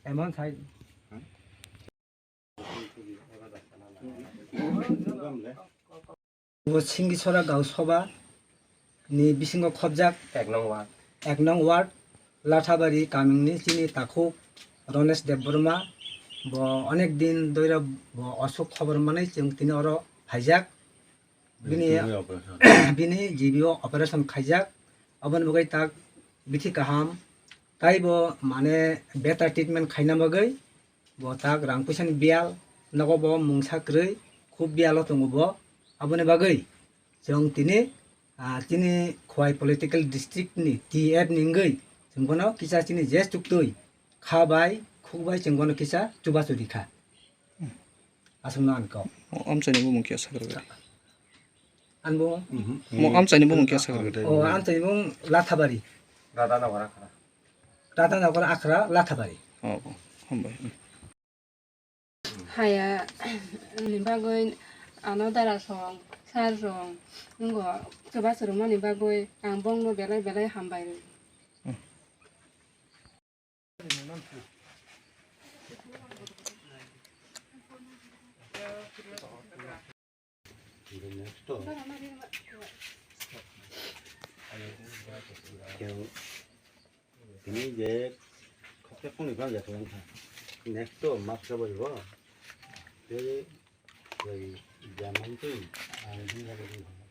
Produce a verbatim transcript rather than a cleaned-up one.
Emon sai. Bo Singisora Gau Soba ni bisingo khobjak ek nong ward, ek nong ward Lathabari kamingni chini takhuk Ronesh Debbarma. Bo onek din doira bo osuk khobor manwi chwng tini oro phaijak. Bini, bini G B O operation khaijak. Aboni bagwi tak bithi kaham. Tai bo mane better treatment khaina bagwi bo tak rang puisani biyal, nogo bo mungsa kwrwi, khub biyalo tongo bo. Aboni bagwi chwng tini, ah, chini Khowai political district ni T F ni wngwi chwng bono kisa chini je chuktwi kha bai, khuk bai chwng bono kisa chubachu rikha. Aswkno ang kok. O amchaini bumung khe sakha rwgwi. Ang bumung? Mo amchaini bumung khe sakha rwgwi. O amchaini bumung Lathabari. Radhanagar Akhra. Radhanagar Akhra Lathabari. O, o, hambai. Haya ni bagwi ano dara song, sar song, ngo chubachu rwmani bagwi ang bongno belai belai hambai rw. Tini je khoksa khongni bang jatwng kha. Next to maksa bai bo. Tei bai jaman tei ang hwnjak.